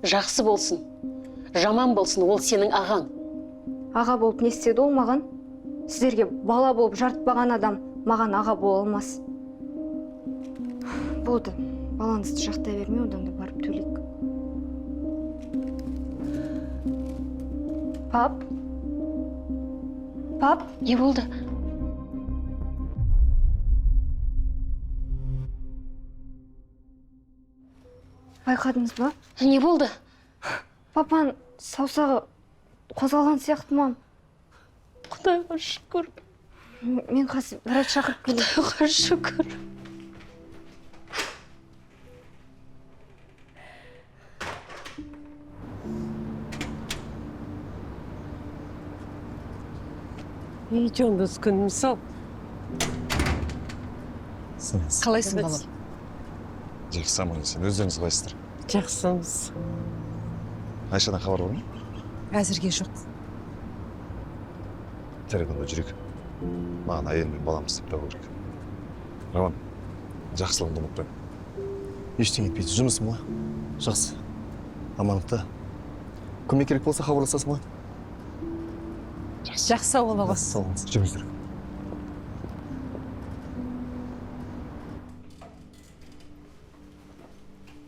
Жақсы болсын, жаман болсын, ол сенің ағаң. Аға болып не істеді ол маған? Сіздерге бала болып жарытпаған адам маған аға бола алмас. Болды, балаңызды жақтай бермей, одан да барып төлейік. Пап? Пап? Не болды? Байқадыңыз ба? Не болды? Папаның саусағы қозғалған сияқты, мам. Құдайға шүкір. Мен қазір врач шақырып келейін. Құдайға шүкір. Ей, жондос күнім сол. Қалайсың, балам? Жақсы, аман есен. Өздеріңіз қалайсыздар? Жақсымыз. Айшадан хабар бар ма? Әзірге жоқ. Жарайды, онда жүрейік. Маған әйелім мен баламды істеп табу керек. Роман, жақсылығыңды ұмытпаймын. Ештеңе етпейді, жұмысым ғой. Жақсы. Амандықта. Көмек керек болса хабарласасың ғой. Жақсы, сау бола ғой. Сау болыңыз. Жүріңіздер.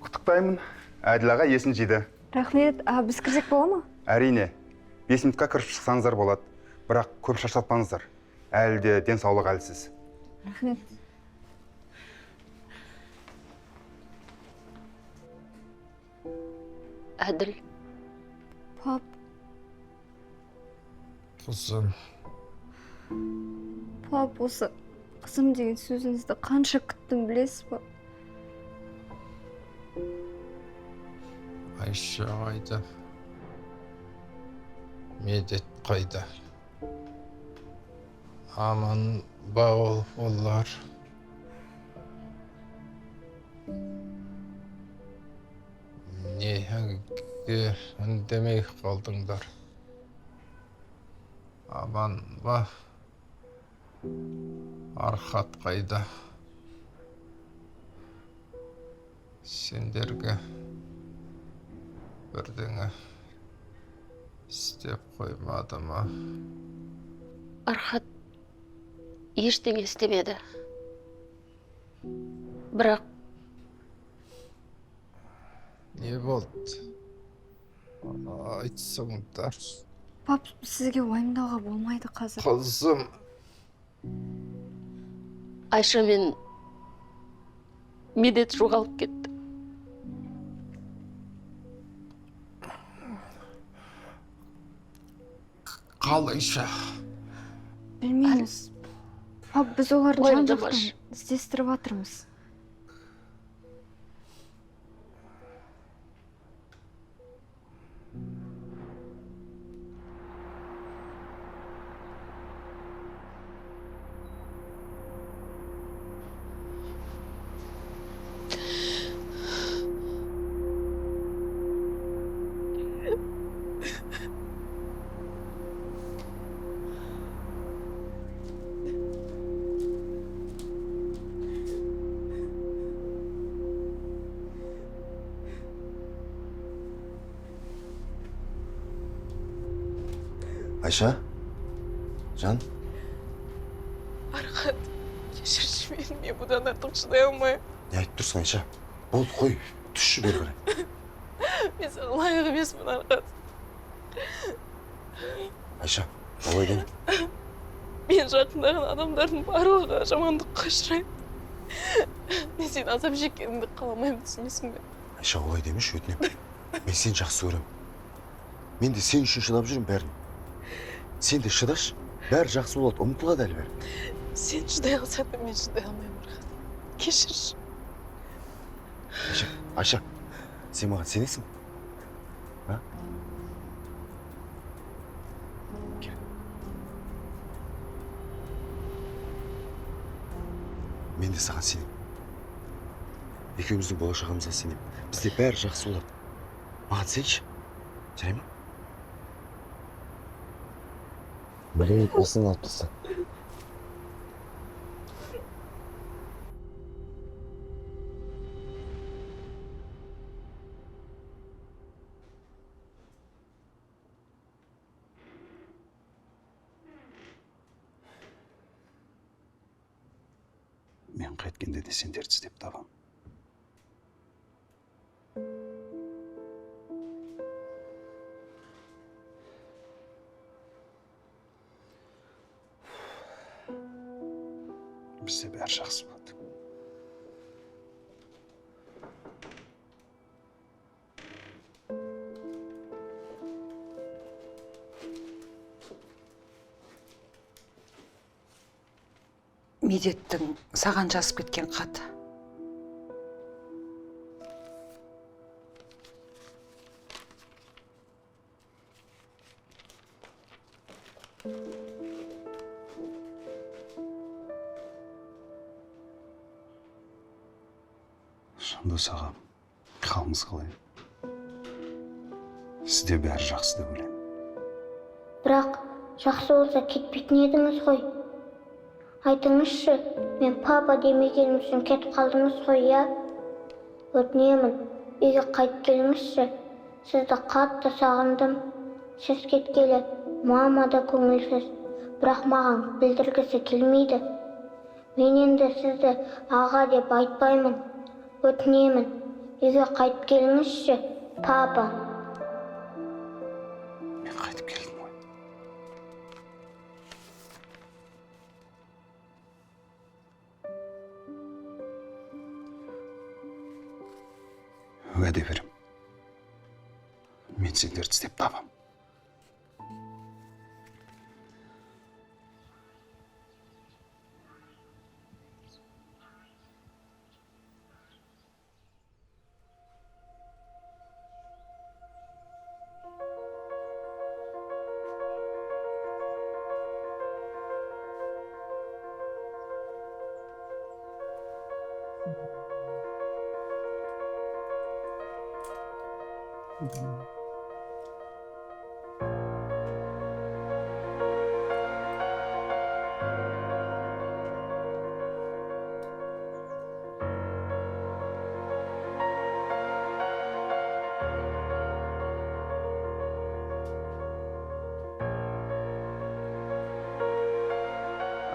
Құттықтаймын. Әділ аға есін жиды. Рахмет. А біз кірсек бола ма? Әрине. 5 минутқа кіріп шықсаңыздар болады. Бірақ көп шаршатпаңыздар. Әлі де денсаулық әлсіз. Рахмет. Әділ. Пап. Қызым. Пап, осы қызым деген сөзіңізді қанша күттім білесіз ба? Айша қайда? Медет қайда? Аман ба олар? Неге үндемей қалдыңдар? Аман ба? Архат қайда? Сендерге бірдеңе істеп қоймады ма? Архат ештеңе істемеді. Бірақ Не болды? Айтсаңдар. Пап, сізге уайымдауға болмайды қазір. Қызым. Айша мен Медет жоғалып кетті. Қалайша? Білмейміз. Пап, біз оларды Уайымдамашы. жан-жақтан іздестіріп жатырмыз. Айша, жан. Архат, кешірші мені, мен бұдан артық шыдай алмаймын. Не айтып тұрсың, Айша? Болды, қой, түсші бері қарай. Мен саған лайық емеспін, Архат. Айша, олай деме. Мен жақындаған адамдардың барлығы жамандыққа ұшырайды. Мен сенің азап шеккеніңді қаламаймын, түсінесің бе? Айша, олай демеші, өтінемін. Мен сені жақсы көремін. Мен де сен үшін шыдап жүрмін бәрін. Сен де шыдашы, бәрі жақсы болады, ұмытылады әлі бәрі. Сен шыдай алсаң да мен шыдай алмаймын, Архат. Кешірші. Айша, Айша, сен маған сенесің бе? А? Кел. Мен де саған сенемін. Екеуміздің болашағымызға сенемін. Бізде бәрі жақсы болады. Маған сенші. Жарай ма? Білейік, осыны алып таста. Мен қайткенде де сендерді іздеп табам. Бізде бәрі жақсы болады. Медеттің саған жазып кеткен хаты. Жандос аға, қалыңыз қалай? Сізде бәрі жақсы деп ойлаймын. Бірақ жақсы болса кетпейтін едіңіз ғой. Айтыңызшы, мен папа демегенім үшін кетіп қалдыңыз ғой, иә? Өтінемін, үйге қайтып келіңізші. Сізді қатты сағындым. Сіз кеткелі мама да көңілсіз, бірақ маған білдіргісі келмейді. Мен енді сізді аға деп айтпаймын. Өтінемін, үйге қайтып келіңізші, папа. Мен қайтып келдім ғой. Уәде берем. Мен сендерді іздеп табам.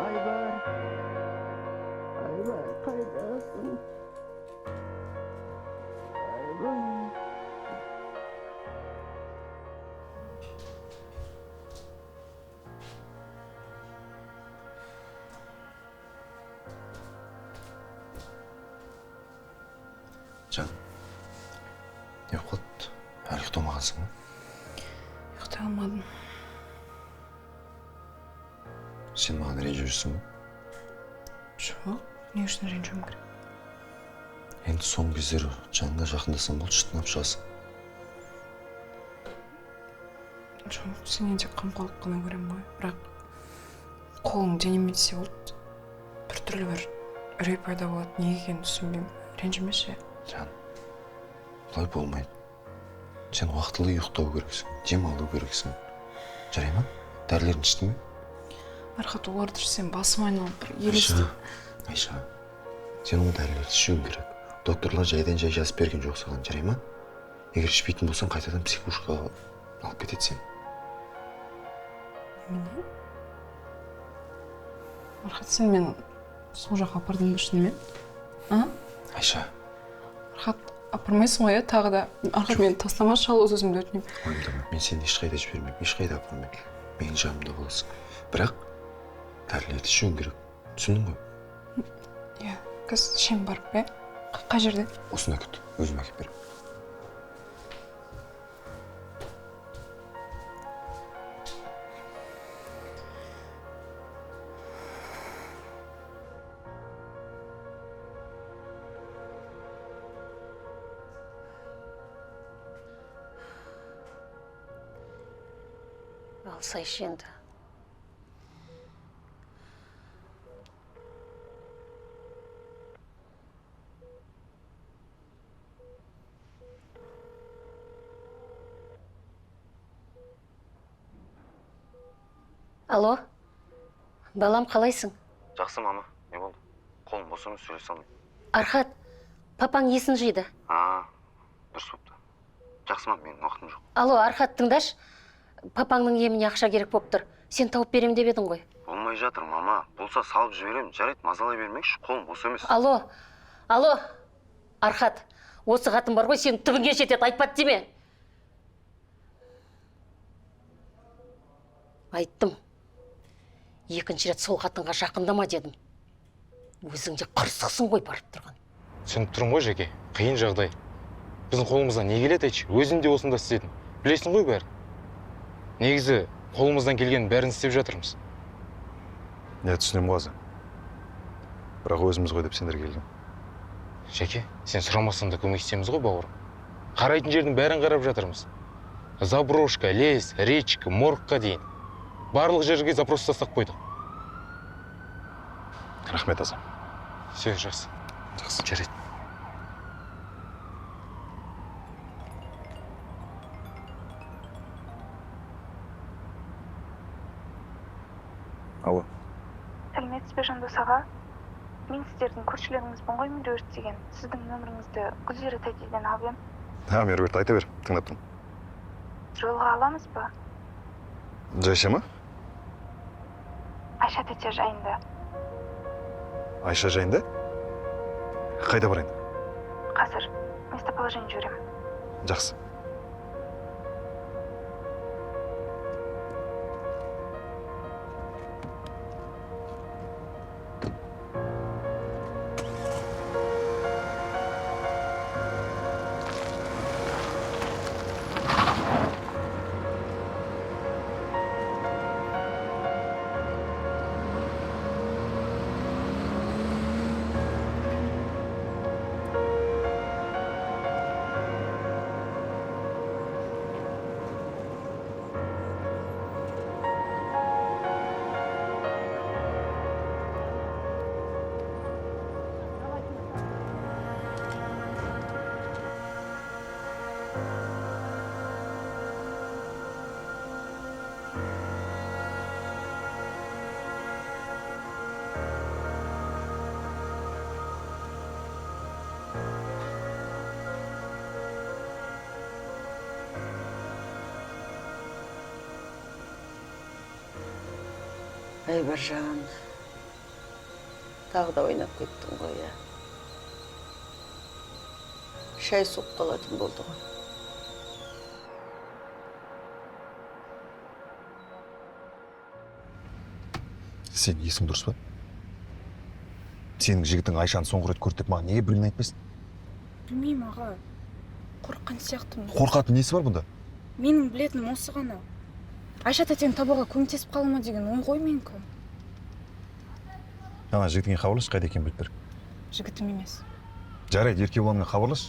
Айбар, Айбар, қайдасың? Айбар. Жан, не болып қалды? Әлі ұйықтамағансың ба? Ұйықтай алмадым. Сен маған ренжіп жүрсің бе? Жоқ, не үшін ренжуім керек? Енді соңғы кездері жаныңа жақындасам болды, шытынап шығасың. Жоқ, сенен тек қамқорлық қана көремін ғой. Бірақ қолың денеме тисе болды, біртүрлі бір үрей пайда болады, неге екенін түсінбеймін. Ренжімеші. Жан, бұлай болмайды. Сен уақытылы ұйықтау керексің, демалу керексің. Жарай ма? Дәрілерін іштің бе? Архат, оларды ішсем басым айналып бір елестеп. Айша, сен ол дәрілерді ішуің керек. Докторлар жайдан жай жазып берген жоқ саған, жарай ма? Егер ішпейтін болсаң, қайтадан психушкаға алып кетеді сені. Немене? Архат, сен мені сол жаққа апардың ба шынымен? А? Айша. Архат, апармайсың ғой, иә, тағы да? Архат, мені тастамашы, жалғыз өзімді өтінемін. Уайымдама, мен сені ешқайда жібермеймін, ешқайда апармаймын. Менің жанымда боласың. Бірақ дәрілерді ішуің керек. Түсіндің ғой? Иә, қазір ішемін барып, иә? Қай жерде? Осында күт, өзім әкеліп беремін. Алсайшы енді. Алло, балам, қалайсың? Жақсы, мама, не болды? Қолым бос емес, сөйлесе алмаймын. Архат, папаң есін жиды. А, дұрыс болыпты. Жақсы, мама, менің уақытым жоқ. Алло, Архат, тыңдашы. Папаңның еміне ақша керек болып тұр. Сен тауып берем деп едің ғой. Болмайды. болмай жатыр, мама. Болса салып жіберемін. Жарайды, мазалай бермеңізші, қолым бос емес. Алло, алло, Архат, осы қатын бар ғой, сенің түбіңе жетеді, айтпады деме. Айттым. Екінші рет сол қатынға жақындама дедім. Өзің де қырсықсың ғой барып тұрған. Түсініп тұрмын ғой, Жәке, қиын жағдай. Біздің қолымыздан не келеді айтшы, өзің де осында істедің. Білесің ғой бәрін. Негізі қолымыздан келгеннің бәрін істеп жатырмыз. Не түсінемін ғой Аза. Бірақ өзіміз ғой деп сендер келдің. Жәке, сен сұрамасаң да көмектесеміз ғой, бауырым. Қарайтын жердің бәрін қарап жатырмыз. Заброшка, лес, речка, моргқа дейін. Барлық жерге запрос тастап қойдық. Рахмет, Аза. Все, жақсы. Жақсы. Жарайды. Алло. Сәлеметсіз бе, Жандос аға? Мен сіздердің көршілеріңізбін ғой, Меруерт деген. Сіздің нөміріңізді Гүлзира тәтеден алып ем. Ha, Меруерт, айта бер, тыңдап тұрмын. Жолға аламыз ба? Жайша ма? Айша тәте жайында. Айша жайында? Қайда барайын? Қазір местоположение жіберемін. Жақсы. Әй, Біржан, тағы да ойнап кеттің ғой, ә? Шай суып қалатын болды ғой. Сен есің дұрыс па? Сенің жігітің Айшаны соңғы рет көрді деп маған неге бірдеңе айтпайсың? Білмеймін, аға. Қорыққан сияқтымын. Қорқатын несі бар бұнда? Менің білетінім осы ғана. Айша тәтені табуға көмектесіп қала ма деген ой ғой менікі. Ана жігітіңе хабарлас, қайда екенін біліп бер. Жігітім емес. Жарайды, Еркебұланмен хабарлас.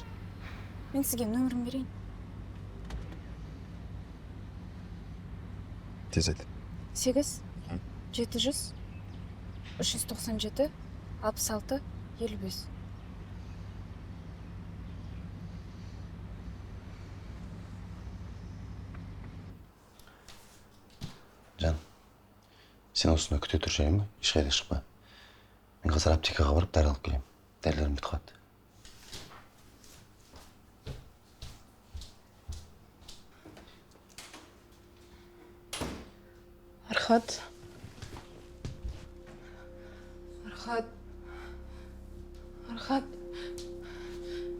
Мен сізге нөмірін берейін. Тез айт. 8 700 397 66 55. Жан, сен осында күте тұр, жарай ма? Ешқайда шықпа. Мен қазір аптекаға барып дәрі алып келемін. Дәрілерім бітіп қалыпты. Архат. Архат. Архат.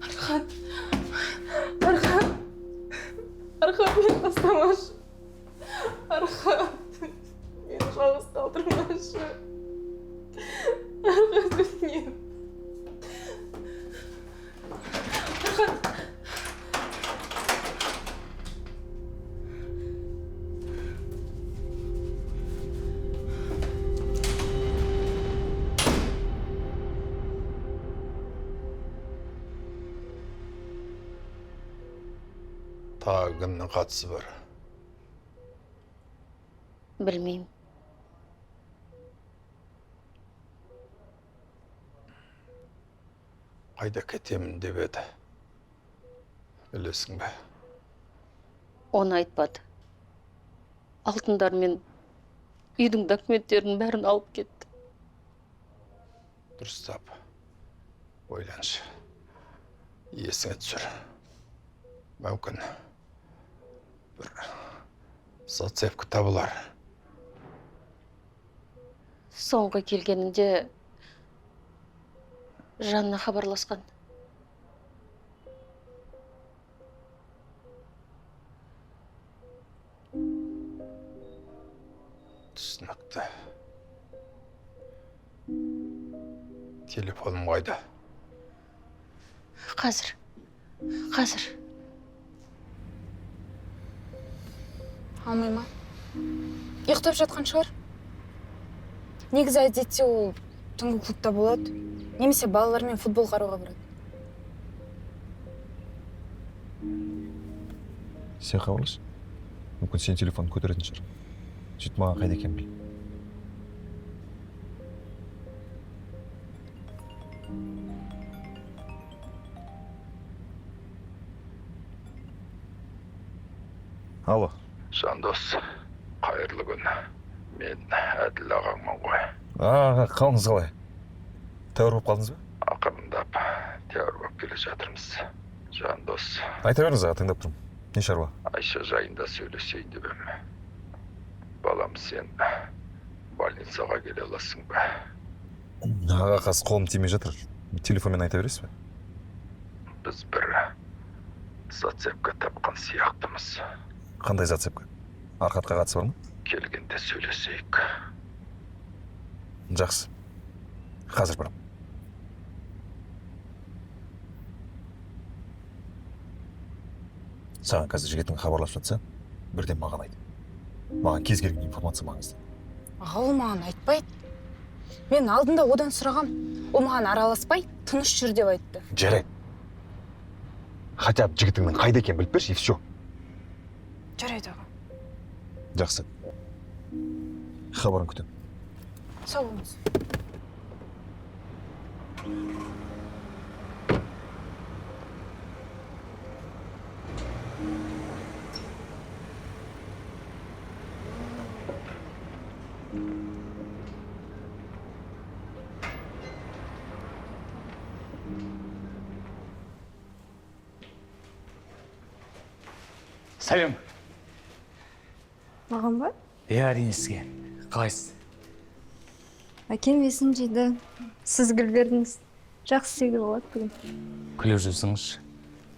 Архат. Архат. Архат, мені тастамашы. Архат. Мені жалғыз қалдырмашы. Архат, өтінемін. Архат. Тағы кімнің қатысы бар? Білмеймін. Қайда кетемін деп еді? Білесің бе? Оны айтпады. Алтындар мен үйдің документтерінің бәрін алып кетті. Дұрыстап ойланшы. Есіңе түсір. Мүмкін бір зацепка табылар. Соңғы келгенінде Жанна хабарласқан. Түсінікті. Телефоным қайда? Қазір. Қазір. Алмай ма? Ұйықтап жатқан шығар. Негізі әдетте ол түнгі клубта болады. Немесе балалармен футбол қарауға барады. Сен хабарлас. Мүмкін сен телефонын көтеретін шығар. Сөйтіп маған қайда екенін біл. Алло. Жандос, қайырлы күн. Мен Әділ ағаңмын ғой. Аға, қалыңыз қалай? Тәуір болып қалдыңыз ба? Ақырындап тәуір болып келе жатырмыз. Жандос. Айта беріңіз аға, тыңдап тұрмын. Не шаруа? Айша жайында сөйлесейін деп едім. Балам, сен больницаға келе аласың ба? Аға, қазір қолым тимей жатыр. Телефонмен айта бересіз бе? Біз бір зацепка тапқан сияқтымыз. Қандай зацепка? Арқатқа қатысы бар ма? Келгенде сөйлесейік. Жақсы. Қазір барам. Саған қазір жігітің хабарласып жатса, бірден маған айт. Маған кез келген информация маңызды. Аға, ол маған айтпайды. Мен алдында одан сұрағам. Ол маған араласпай, тыныш жүр деп айтты. Жарайды. Хотя бы жігітіңнің қайда екенін біліп берші, и все. Жарайды, аға. Жақсы. Хабарын күтемін. Сау болыңыз. Сәлем. Маған ба? Иә, әрине сізге. Қалайсыз? Әкем есін жиды. Сіз гүл бердіңіз. Жақсы істеуге болады бүгін. Күліп жүрсеңіз,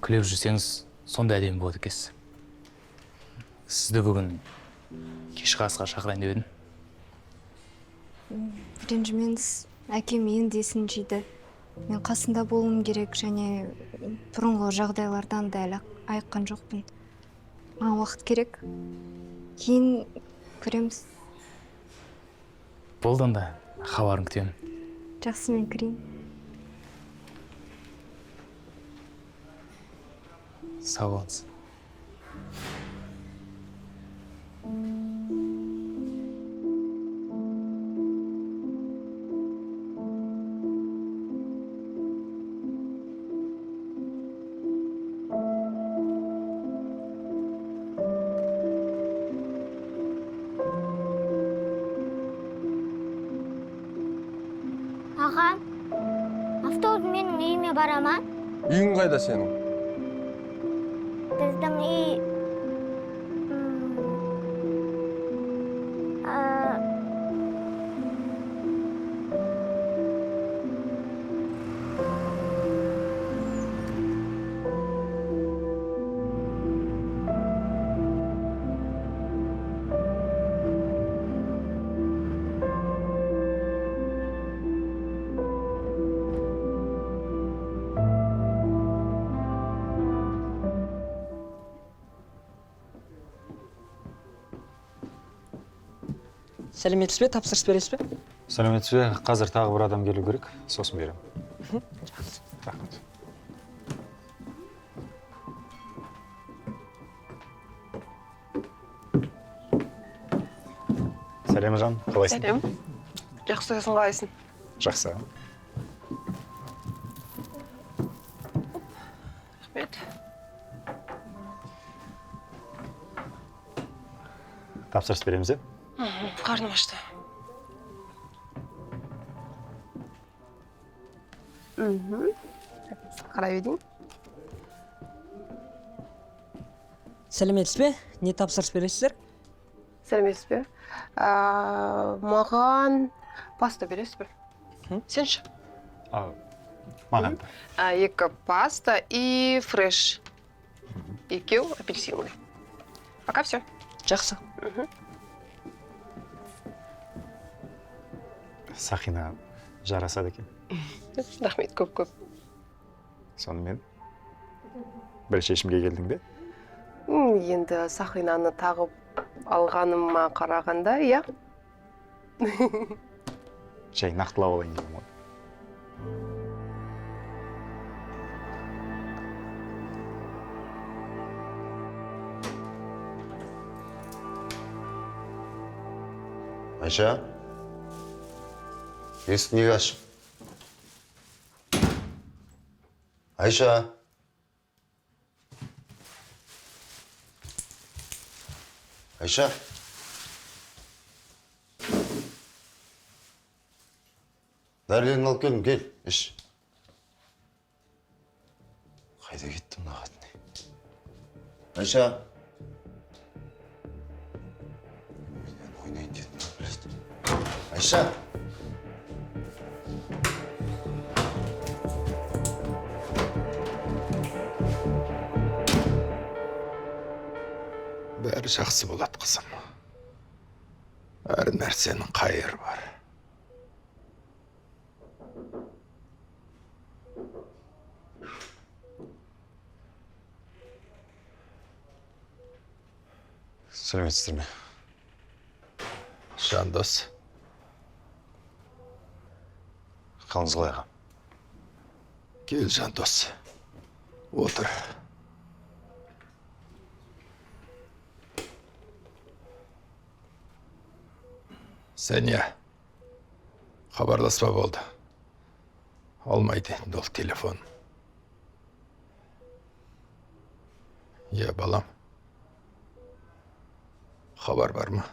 күліп жүрсеңіз сондай әдемі болады екенсіз. Сізді бүгін кешкі асқа шақырайын деп едім. Ренжімеңіз, әкем енді есін жиды. Мен қасында болуым керек және бұрынғы жағдайлардан да әлі айыққан жоқпын. Маған уақыт керек. Кейін көреміз. Болды онда, хабарын күтемін. Жақсы, мен кірейін. Сау болыңыз. Аға, автобус менің үйіме бара ма? Үйің қайда сенің? Біздің үй... Сәлеметсіз бе, тапсырыс бересіз бе? Сәлеметсіз бе, қазір тағы бір адам келу керек, сосын беремін. Жақсы. Рахмет. Сәлем, Жан, қалайсың? Сәлем. Жақсы, өзің қалайсың? Жақсы. Рахмет. Тапсырыс береміз, е? Қарным ашты. Қарай берейін. Сәлеметсіз бе, не тапсырыс бересіздер? Сәлеметсіз бе? Маған Паста бересіз бе? Сен ше? Маған да. 2 паста и фреш. 2 апельсиновый. Пока все. Жақсы. Сақина жарасады екен. Рахмет, көп-көп. Сонымен бір шешімге келдің бе? Енді сақинаны тағып алғаныма қарағанда, иә. Жай нақтылап алайын дедім ғой. Айша, есік неге ашық? Айша. Айша. Дәрілерін алып келдім, кел, іш. Қайда кетті мына қатын? Айша. Ойнайын дедім, біледі. Айша. Бәрі жақсы болады, қызым. Әр нәрсенің қайыры бар. Сәлеметсіздер ме? Жандос. Қалыңыз қалай, аға? Кел, Жандос. Отыр. Сәния, хабарласпа болды. Алмайды енді ол телефон. Иә, балам. Хабар бар ма?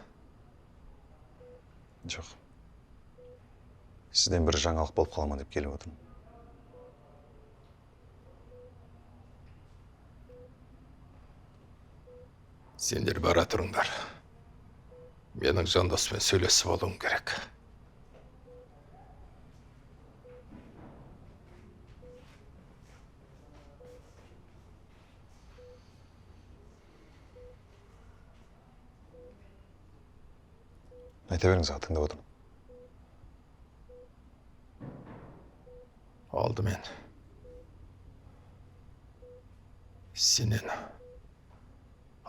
Жоқ. Сізден бір жаңалық болып қала ма деп келіп отырмын. Сендер бара тұрыңдар. Менің Жандоспен сөйлесіп алуым керек. Айта беріңіз, аға, тыңдап отырмын. Алдымен сенен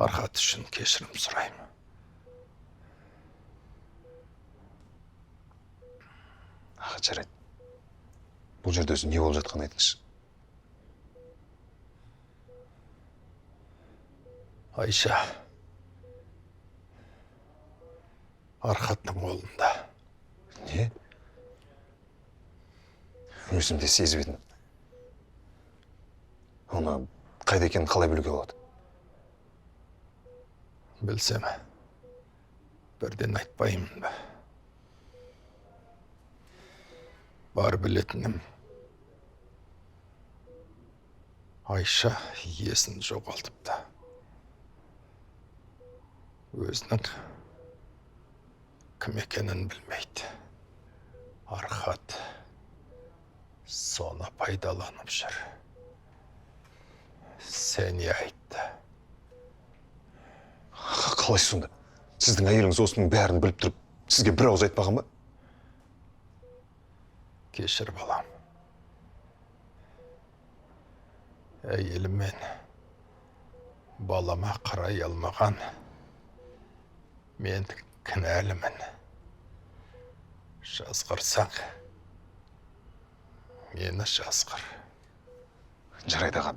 Архат үшін кешірім сұраймын. Аға, жарайды. Бұл жерде өзі не болып жатқанын айтыңызшы. Айша Архаттың қолында. Не? Өзім де сезіп едім. Оны қайда екенін қалай білуге болады? Білсем, бірден айтпаймын ба? Бар білетінім, Айша есін жоғалтыпты. Өзінің кім екенін білмейді. Архат соны пайдаланып жүр. Сәния айтты. Қалай сонда? Сіздің әйеліңіз осының бәрін біліп тұрып, сізге бір ауыз айтпаған ба? Кешір, балам. Әйеліммен балама қарай алмаған мен кінәлімін. Жазғырсаң, мені жазғыр. Жарайды, аға.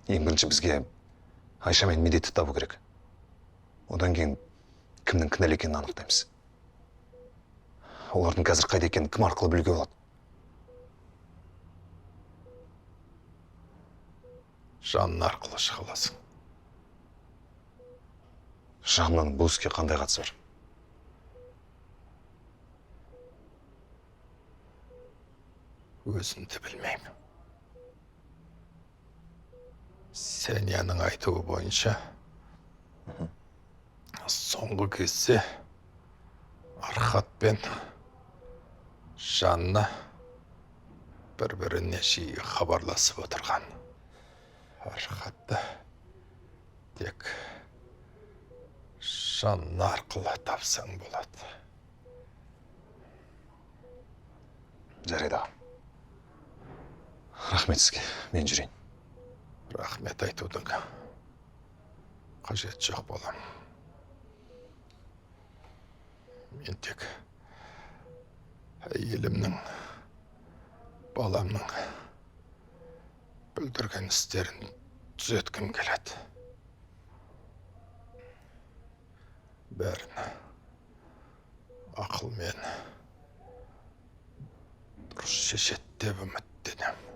Ең бірінші бізге Айша мен Медетті табу керек. Одан кейін кімнің кінәлі екенін анықтаймыз. Олардың қазір қайда екенін кім арқылы білуге болады? Жанна арқылы шыға аласың. Жаннаның бұл іске қандай қатысы бар? Өзім де білмеймін. Сәнияның айтуы бойынша соңғы кезде Архат пен Жанна бір-біріне жиі хабарласып отырған. Архатты тек Жанна арқылы тапсаң болады. Жарайды аға. Рахмет сізге, мен жүрейін. Рахмет айтудың қажеті жоқ, балам. Мен тек әйелімнің, баламның бүлдірген істерін түзеткім келеді. Бәрін ақылмен дұрыс шешеді деп үміттенемін.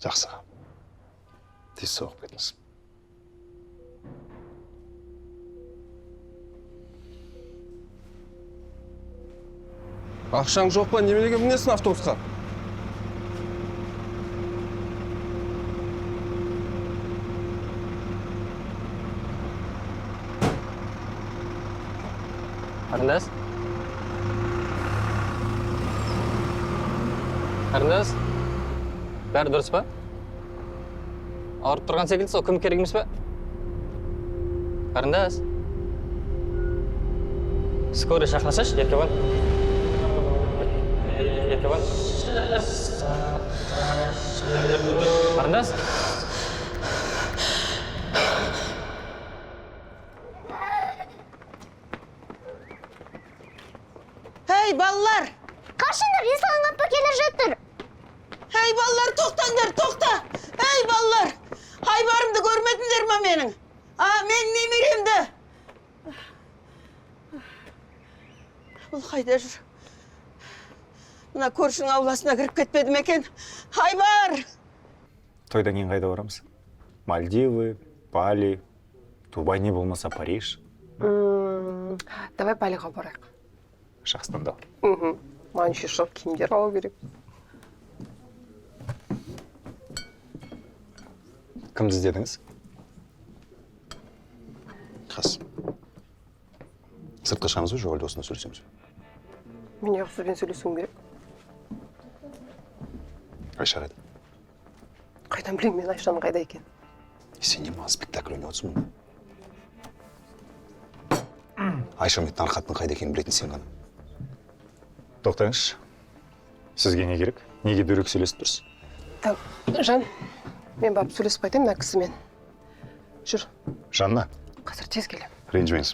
Жақсы. Тез соғып кетіңіз. Ақшаң жоқ па, неменеге мінесің автобусқа? Қарындас? Қарындас? Бәрі дұрыс па? Ауырып тұрған секілдісіз ғой, көмек керек емес пе? Қарындас? Скорый шақырсайшы, Еркебұлан. Еркебұлан. Қарындас? Ей, балалар! Қашыңдар, Ислам апа келе жатыр. Ей, балалар, тоқтаңдар, тоқта! Ей, балалар! Айбарымды көрмедіңдер ме менің? А, мен немеремді! Бұл қайда жүр? Мына көршінің ауласына кіріп кетпеді ме екен? Айбар! Тойдан кейін қайда барамыз? Мальдивы, Бали, Дубай, не болмаса Париж. Давай Балиға барайық. Жақсы таңдау. Маған еще шығып киімдер алу керек. Кімді іздедіңіз? Қас. Сыртқа шығамыз ба, жоқ әлде осында сөйлесеміз бе? Мен неғып сізбен сөйлесуім керек? Айша қайда? Қайдан білеймін мен Айшаның қайда екенін? Сен не маған спектакль ойнап отырсың мұнда? Айша мен Архаттың қайда екенін білетін сен ғана. Тоқтаңызшы. Сізге не керек? Неге дөрекі сөйлесіп тұрсыз? Так, Жан, мен барып сөйлесіп қайтайын мына кісімен. Жүр. Жанна. Қазір тез келемін. Ренжімеңіз.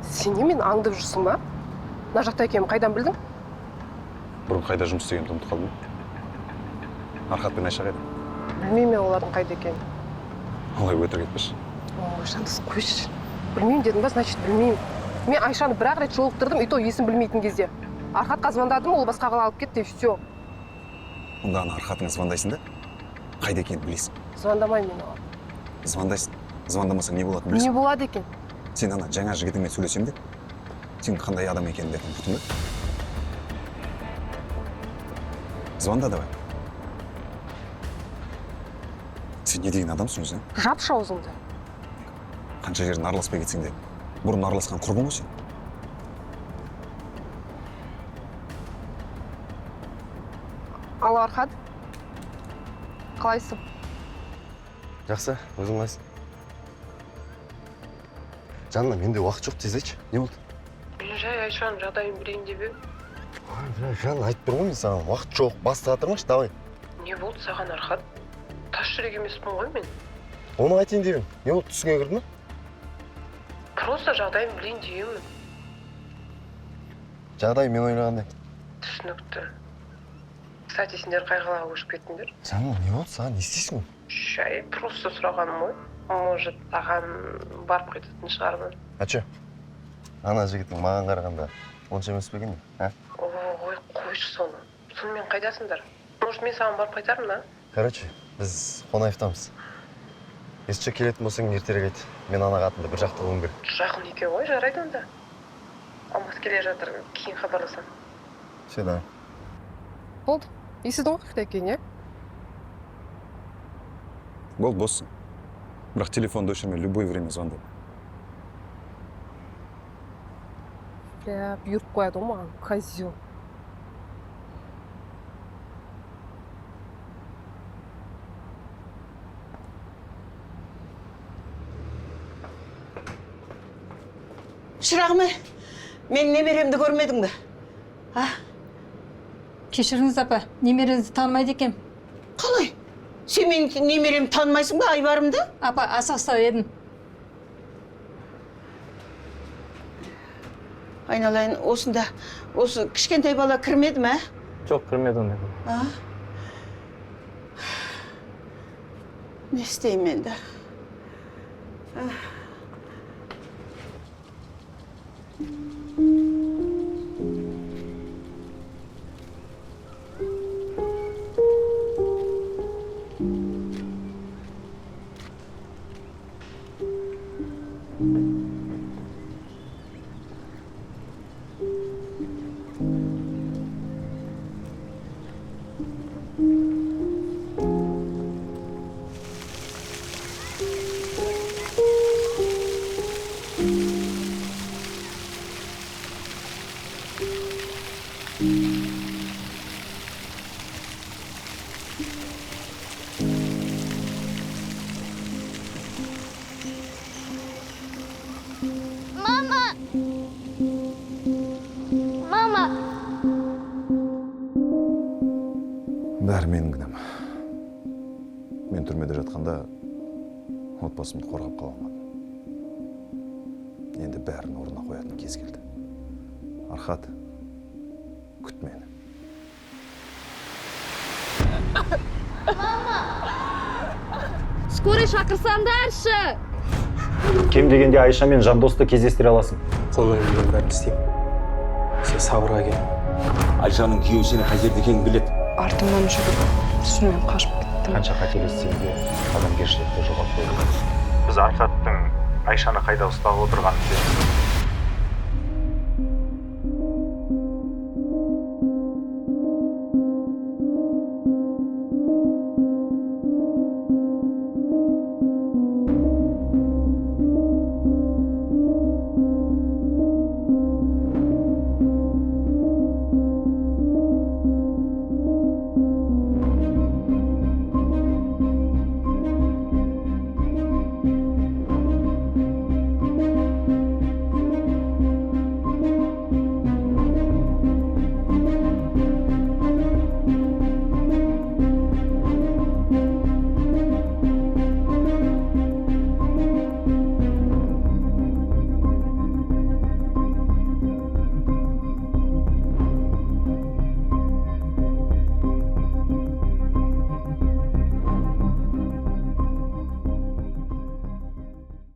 Сен не мені аңдып жүрсің ба? Мына жақта екенім қайдан білдің? Бұрын қайда жұмыс істегенімді ұмытып қалдым. Архат пен Айша қайда? Білмеймін мен олардың қайда екенін. Олай өтірік айтпашы. Ой, Жандос, қойшы. Білмеймін дедім ба, значит білмеймін. Мен Айшаны бір-ақ рет жолықтырдым, и то есін білмейтін кезде. Архатқа звондадым, ол басқа қала алып кетті, и все. Онда ана Архатыңа звондайсың да, қайда екенін білесің. Звондамаймын мен оған. Звондайсың. Звондамасаң не болатынын білесің. Не болады екен? Сен ана жаңа жігітіңмен сөйлесем де, сен қандай адам екенін бәрін ұмыттың ба? Звонда давай. Сен не деген адамсың өзі? Жапшы аузыңды. Қанша жерден араласпай кетсең де, бұрын араласқан құрбың ғой сен. Алло, Архат. Қалайсың? Жақсы, өзің қалайсың? Жанна, менде уақыт жоқ, тез айтшы. Не болды? Жай Айшаның жағдайын білейін деп едім. Жанна, айтып тұрмын ғой мен саған, уақыт жоқ, басты қатырмашы, давай. Не болды саған, Архат? Тас жүрек емеспін ғой мен. Оны айтайын деп едім. Не болды, түсіңе кірді ме? Просто жағдайын білейін дегенмін. Жағдай мен ойлағандай. Түсінікті. Кстати, сендер қай қалаға көшіп кеттіңдер? Жанна, не болды саған, не істейсің? Жай, просто сұрағаным ғой. Может, саған барып қайтатын шығармын. А че? Ана жігітің маған қарағанда онша емес пе екен, а? Ой, қойшы соны. Сонымен қайдасыңдар? Может, мен саған барып қайтармын, а? Короче, біз Қонаевтамыз. Есше келетін болсаң ертерек айт. Мен ана қатынды бір жақта қылуым керек. Жақын екен ғой, жарайды онда. Алмас келе жатыр, кейін хабарласамын. Все, давай. Болды, естідің ғой қайда екенін, иә? Болды, боссың. Бірақ телефонды өшірме, любой время звондаймын. Бля, бұйырып қояды ғой маған, козел. Шырағым, мен немеремді көрмедің бе? А? Кешіріңіз, апа, немереңізді танымайды екенмін. Қалай? Сен менің немеремді танымайсың ба, Айбарымды? Апа, асығыстау едім. Айналайын, осында, осы кішкентай бала кірмеді ме? Жоқ, кірмеді ондай. А? Не істеймін енді? Мама! Мама! Бәрі менің кінәм. Мен түрмеде жатқанда отбасымды қорғап қала алмадым. Енді бәрін орнына қоятын кез келді. Архат, күт мені. Мама! Скорый шақырсаңдаршы! Кем дегенде Айша мен Жандосты кездестіре аласың. Қолымнан келген бәрін істеймін. Сен сабырға кел. Айшаның күйеуі сені қай жерде екенін біледі. Артымнан жүгіріп, сосын мен қашып кеттім. Қанша қателессең де адамгершілікті жоғалтпау керек. Біз Архаттың Айшаны қайда ұстап отырғанын білеміз.